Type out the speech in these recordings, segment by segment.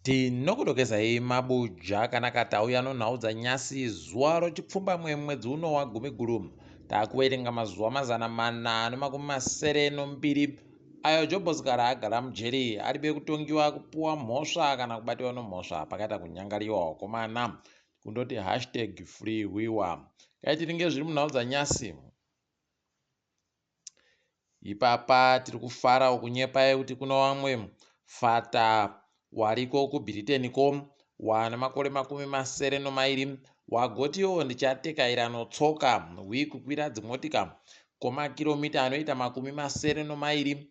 Tinokudokezai mabuja akanaka tauya nonhau dzanyasi zuva rochipfumbamwe mwedzi uno waGumiguru. Takuverenga mazuva 462 ayo Jobho Sikhala agara mujeri aribe kutongiwa kupuwa mhosva kana kubatiwa nomhosva pakaita kunyangariwa wakomana kundoti hashtag free wiwa. Kaitiringe zviri munhau dzanyasi. Ipapa tiri kufara ukunyepai kuti kuno vamwe fata wariko kuBritain ko wane makore 72 wagotiwo ndichatekaira notsoka hwi kukwira dzimotika kwomakiromita anoita 72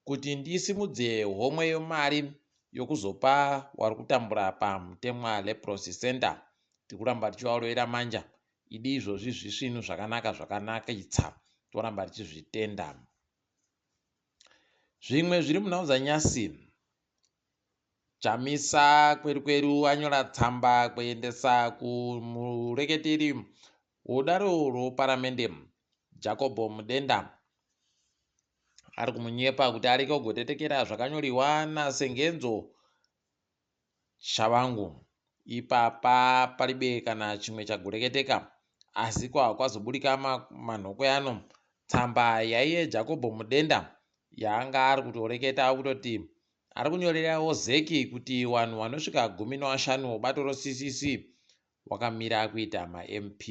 kuti ndisimudze homwe yemari yokuzopa wari kutambura paMutemwa Leprosy Centre. Tiri kuramba tichivarovera manja Idi izvozvi zvisvinu zvakanaka zvakanakitsa toramba tichizvitenda. Zvimwe zviri munhau dzanyasi Chamisa kweru kweru anyora tsamba kuendesa kumureketeri wodaro rwoparamende Jacob Mudenda ari kumunyepa kuti areke kugotetekera zvakanyoriwa naSengenzo Tshabangu ipapa paribe kana chimwe chagoreketeka asi kwazoburika manhokwe ano tsamba yaiye Jakobho Mudenda yaanga ari kutoreketa kutoti ari kunyorerawo zeki kuti vanhu vanosvika 15 webato roCCC wakamira kuita maMP.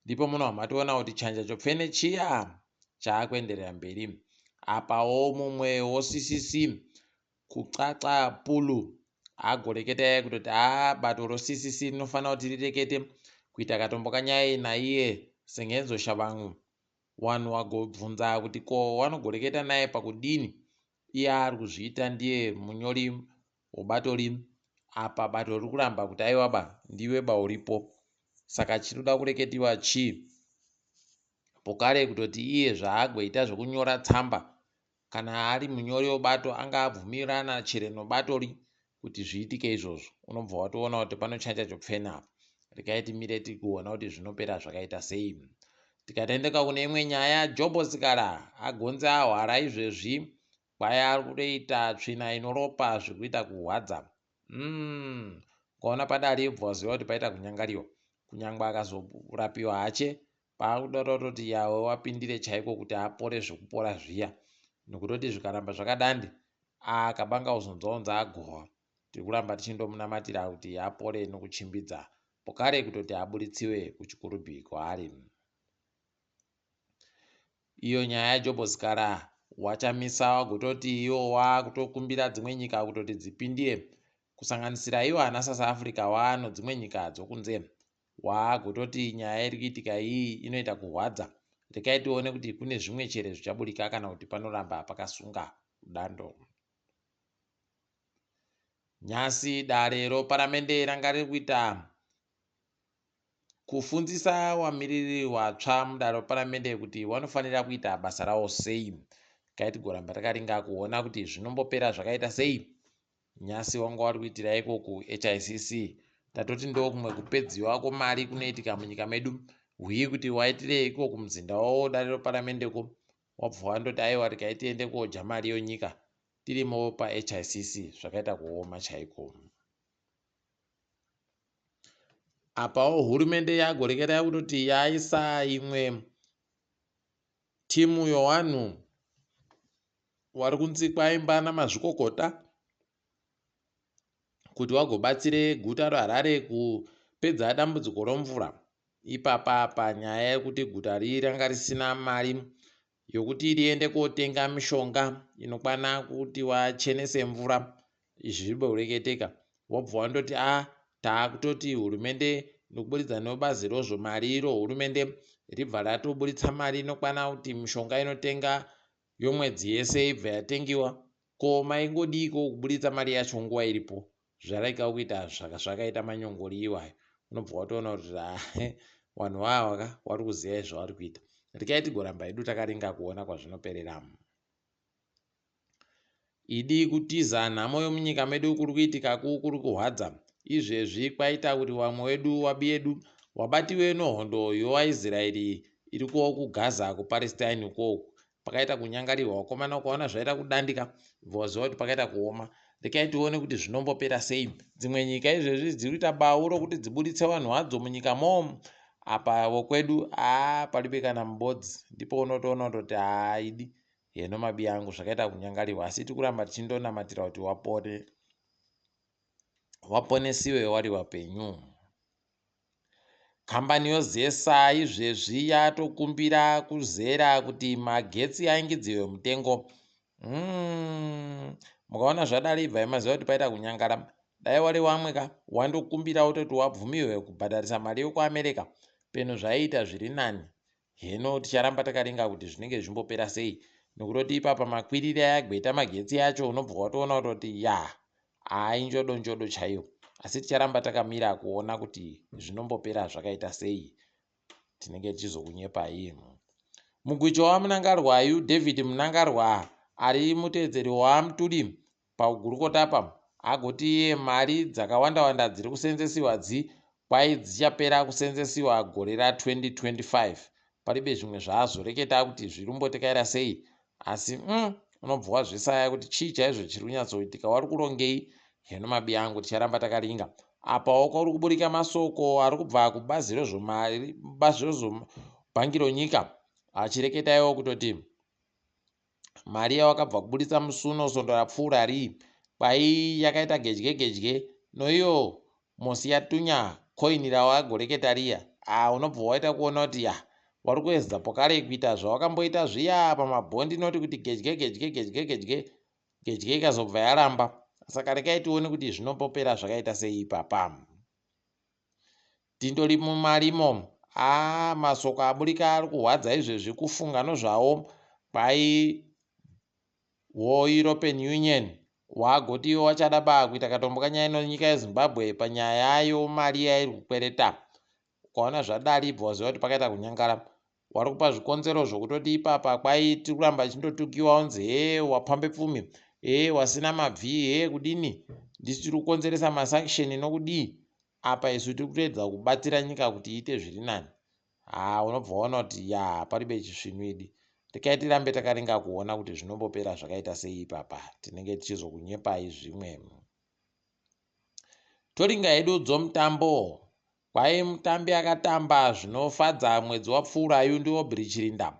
Ndipo muno matoona kuti chanja chopfene chiya chaakuenderera mberi. Apawo mumwe woCCC Kucaca Pulu agoreketa iye kutoti haa bato roCCC rinofanira kuti rirekete kuita katombo kanyai naiye Sengenzo Shabangu. Wanhu wagobvunza kuti ko wanogoreketa naye pakudini iye ari kuzviita ndiye munyori webato ri apa bato riri kuramba kuti aiwa ba ndiwe ba uripo saka chinoda kureketiwa chii pokare kutoti iye zvaagoita zvekunyora tsamba Kana ari munyori webato anga abvumirana chere nobato ri kuti zviitike izvozvo. Unobva watoona kuti panochacha chopfeni apa. Regai timire tikuona kuti zvinopera zvakaita sei. Tikatendeka kune imwe nyaya, Jobho Sikhala agonzi ahwara izvezvi kwai ari kutoita tsvina inoropa zvekuita kuhwadza. Ukaona padare ubva waziva kuti paita kunyangariwa. Kunyangwe akazorapiwa hache Paakuda kutoti Yahweh wapindire chaiko kuti apore zvekupora zviya nokutoti zvikaramba zvakadandi akabanga kuzonzwaunza agohwa tiri kuramba tichindomunamatira kuti apore nokuchimbidza pokare kutoti aburitsiwe kuchikurubhi kwaari. Iyo nyaya yaJobho Sikhala waChamisa wagototi iwo wakutokumbira dzimwe nyika kutoti dzipindire kusanganisira iwo ana South Africa waano dzimwe nyika dzokunze Waagototi nyaya iri kuitika iyi inoita kuhwadza rekai tione kuti kune zvimwe chere zvichaburika kana kuti panoramba pakasunga dando. Nhasi dare roparamende ranga riri kuita kufundzisa wamiriri watsva mudare roparamende kuti wanofanira kuita basa rawo sei. Rekai tigoramba takaringa kuona kuti zvinombopera zvakaita sei. Nyasi wanga wari kuitira iko kuHICC tatoti ndokumwe kupedziwa kwemari kunoitika munyika medu hwii kuti waitirei iko kumuzinda wavo dare reparamende ko wabva wandoti aiwa regai tiende kodya mari yonyika tirimo paHICC zvakaita kuoma chaiko. Apawo hurumende yagoreketa kutoti yaisa imwe timu yowanhu wari kunzi kwaimba namazvikokota kuti wagobatsire guta reHarare kupedza dambudziko romvura. Ipapa apa nyaya yekuti guta riri ranga risina mari yokuti riende kotenga mishonga inokwana kuti wachenese mvura izvi zviri kureketeka wobva wandoti a ah, taakutoti hurumende nokuburitsa nebazi rozvemari iro hurumende ribva ratoburitsa mari inokwana kuti mishonga inotenga yomwedzi yese ibva yatengiwa ko maingodiiko kuburitsa mari yacho nguva iripo zvareka kuita zvakaita manyongori iwayo unobva watoona kuti vanhu vava ka wari kuziva zvavari kuita rekai tigoramba hedu takaringa kuona kwazvinoperera Idi kutiza nhamo yomunyika medu kuri kuitika ku kuri kuhwadza. Izvezvi kwaita kuti wamwe wedu wabiyedu wabatiwe nohondo yowaIsraeri iri kuwo kuGaza kuPalestine ukoku. Pakaita kunyangarirwa wakomana ukaona zvaita kudandika bva waziva kuti pakaita kuoma. Rekai tione kuti zvinombopera sei. Dzimwe nyika izvezvi dziri kuita bau rokuti dzibuditse vanhu vadzo munyika mo. Apa vokwedu haa palibe kana mubodzi. Ndipo unotoona kutoti haa idi heno mabi angu zvakaita kunyangarirwa asi tiri kuramba tichindonamatira kuti wapone waponesiwe wari wapenyu. Kambani yoZESA izvezvi yatokumbira kuzera kuti magetsi aingidziwe mutengo. Mukaona zvadari ibvai maziva kuti paita kunyangara. Dai wari wamwe ka wandokumbira wototi wabvumirwe kubhadharisa mari yekuAmerica peno zvaiita zviri nani. Heno ticharamba takaringa kuti zvinenge zvimbopera sei nokutoti ipapa makwiriri ayagweta magetsi acho unobva watoona kutoti ya haa injodo njodo chaiyo. Asi ticharamba takamira kuona kuti zvinombopera zvakaita sei. Tinenge tichizokunyepai. Mugwicho waMnangagwa yu David Mnangagwa ari mutevedzeri waMutuli pagurukota apa agoti iye mari dzakawanda wanda dziri kusenzesiwa dzi kwai dzichapera kusenzesiwa gore ra2025. Palibe zvimwe zvaazoreketa kuti zviri kumbotekaira sei asi unobva wazvisaya kuti chii chaizvo chiri kunyatsoitika wari kurongei heno mabi angu ticharamba takaringa. Apawo kuri kuburika masoko ari kubva kubazi rezvemari bazi rezvebhangi ronyika achireketaiwo kutoti mari yawakabva kubuditsa musuno svondo rapfuura rii kwai yakaita gedye gedye noiyo mosi yatunya koini rawagoreketa riya a unobva waita kuona kuti ya wari kuedza pokare kuita zvawakamboita zviya pamabhondi noti kuti gedye gedye gedye gedye gedye ikazobva yaramba. Saka rekai tione kuti zvinombopera zvakaita sei ipapa. Tindori mumarimo aa masoko aburika ari kurwadza izvezvi kufunga nozvawo kwai woEuropean Union wagoti iwo wachada ba kuita katombo kanyaya nenyika yeZimbabwe panyaya yomari yairi kukwereta. Ukaona zvadari ibva waziva kuti pakaita kunyangara. Wari kupa zvikonzero zvokutoti ipapa kwai tiri kuramba tichindotukiwa unzi hee wapambe pfumi hee wasina mabvi hee kudini ndisu tiri kukonzeresa masanction nokudii. Apa isu tiri kutoedza kubatsira nyika kuti iite zviri nani. Haa unobva waona kuti ya paribe chisvinu idi. Rekai tirambe takaringa kuona kuti zvinombopera zvakaita sei ipapa. Tinenge tichizokunyepai zvimwe. Toringa hedu dzomutambo. Kwai mutambi akatamba zvinofadza mwedzi wapfuurayu ndiAubrey Chirinda.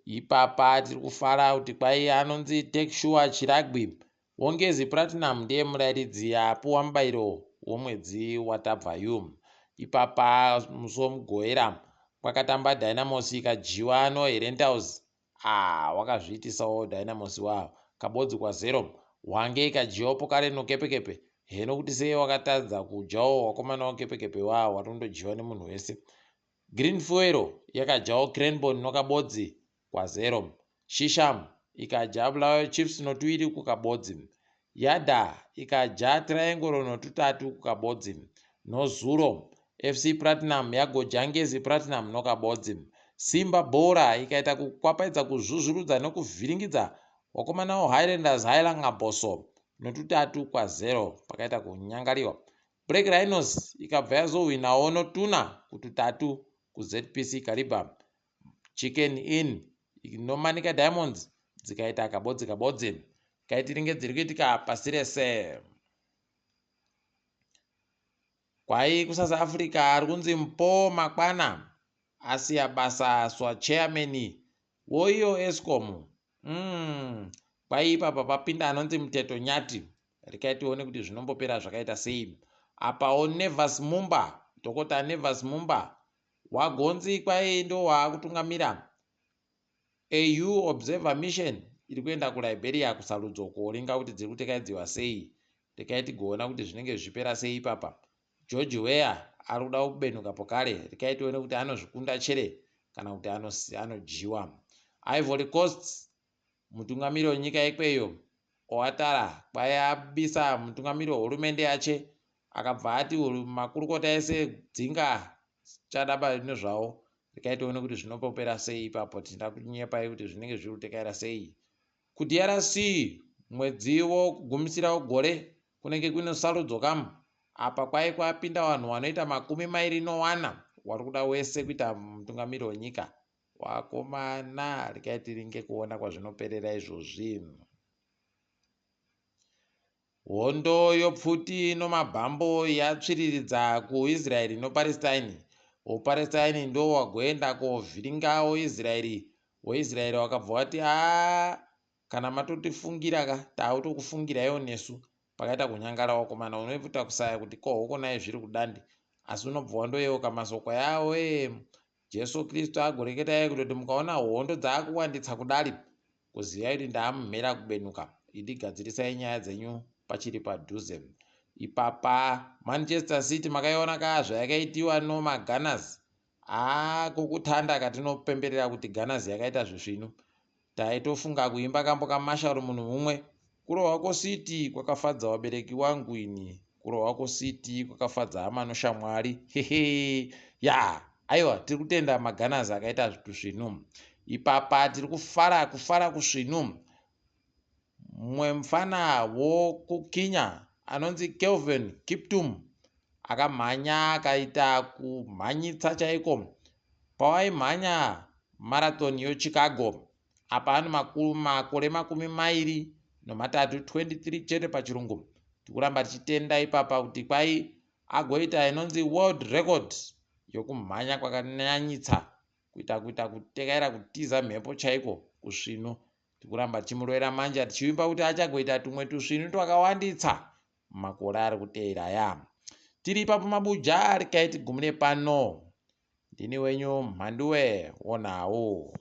Ipapa tiri kufara kuti kwai anonzi Takesure Chiragwi woNgezi Platinum ndiye murairidzi apuwa mubayiro womwedzi watabvayu. Ipapa musi womugovera kwakatamba Dynamos ikadyiwa noHerentals. Ah, wakazviitisawo Dynamos wavo kabodzi kwa0. Hwange ikadyiwawo pokare nokepekepe. Heno kuti sei wakatadza kudyawo wakomana wakepekepe wavo wari kundodyiwa nemunhu wese. Green Fuel yakadyawo Cranborne nokabodzi kwa0. Shisham ikadya Bulawayo Chiefs notuviri kukabodzi. Yada ikadya Triangle notutatu kukabodzi. Nozuro FC Platinum yagodya Ngezi Platinum nokabodzi. Simba Bhora ikaita kukwapaidza kuzvuzvurudza nokuvhiringidza wakomana weHighlanders Highlander Bosso notutatu kwa0 pakaita kunyangariwa. Black Rhinos ikabva yazohwinawo notuna kututatu kuZPC Kariba. Chicken Inn noManica Diamonds dzikaita kabodzi kabodzi. Kaitiringe dziri kuitika pasi rese. Kwai kuSouth Africa ari kunzi Mpho Makwana asiya basa sachairman woiyo Eskom. Kwai ipapa papinda anonzi Muteto Nyati. Rekai tione kuti zvinombopera zvakaita sei. Apawo Nevers Mumba, Dhokota Nevers Mumba wagonzi kwai ndo waakutungamira AU Observer Mission iri kuenda kuLiberia kusarudzo kuoringa kuti dziri kutekaidziwa sei. Rekai tigoona kuti zvinenge zvichipera sei ipapa. George Weah ari kuda kubenuka pokare. Rekai tione kuti anozvikunda chere kana kuti anodyiwa. Ivory Coast mutungamiri wenyika ikweyo Ouattara kwai abisa mutungamiri wehurumende yache akabva ati makurukota ese dzinga chadaba nezvawo. Rekai tione kuti zvinopopera sei ipapo. Tinoda kunyepai kuti zvinenge zviri kutekaira sei. KuDRC mwedzi wokugumisira wegore kunenge kuine sarudzo kamu. Apa kwai kwapinda vanhu vanoita 24 wari kuda wese kuita mutungamiri wenyika. Wakomana rekai tiringe kuona kwazvinoperera izvozvi. Hondo yopfuti nomabhambo yatsviriridza kuIsraeri noPalestine. WoPalestine ndo wagoenda kovhiringawo Israeri. WoIsraeri wakabva wati haa kana matotifungira ka tautokufungiraiwo nesu. Pakaita kunyangara wakomana unoita kusaya kuti ko hokonai zviri kudandi asi unobva wandoyeuka masoko yawo Jesu Kristu agoreketai kutoti mukaona hondo dzaakuwanditsa kudari kuzivai kuti ndaamumhera kubenuka idi gadzirisai nyaya dzenyu pachiri padhuze. Ipapa Manchester City makaiona ka zvayakaitiwa no maGunners haa kukutanda katinopemberera kuti Gunners yakaita zvisvinu. Taitofunga kuimba kambo kaMarshall munhu mumwe. Kurohwa koCity kwakafadza vabereki wangu ini. Kurohwa koCity kwakafadza hama noshamwari. Hehe ya aiwa tiri kutenda maGunners akaita tusvinu. Ipapa tiri kufara kufara kusvinu. Mumwe mufana wokuKenya anonzi Kelvin Kiptum akamhanya akaita kumhanyitsa chaiko pawaimhanya marathon yoChicago apa ane makore 23, 23 chete pachirungu. Tikuramba tichitenda ipapa kuti kwai agoita inonzi world record yokumhanya kwakanyanyitsa kuita kuita kutekaira kutiza mhepo chaiko kusvinu. Tikuramba tichimurovera manja tichivimba kuti achagoita tumwe tusvinu twakawanditsa mumakore ari kuteera aya. Tiri ipapo mabuja regai tigumire pano. Ndini wenyu Mhanduwe wonhau.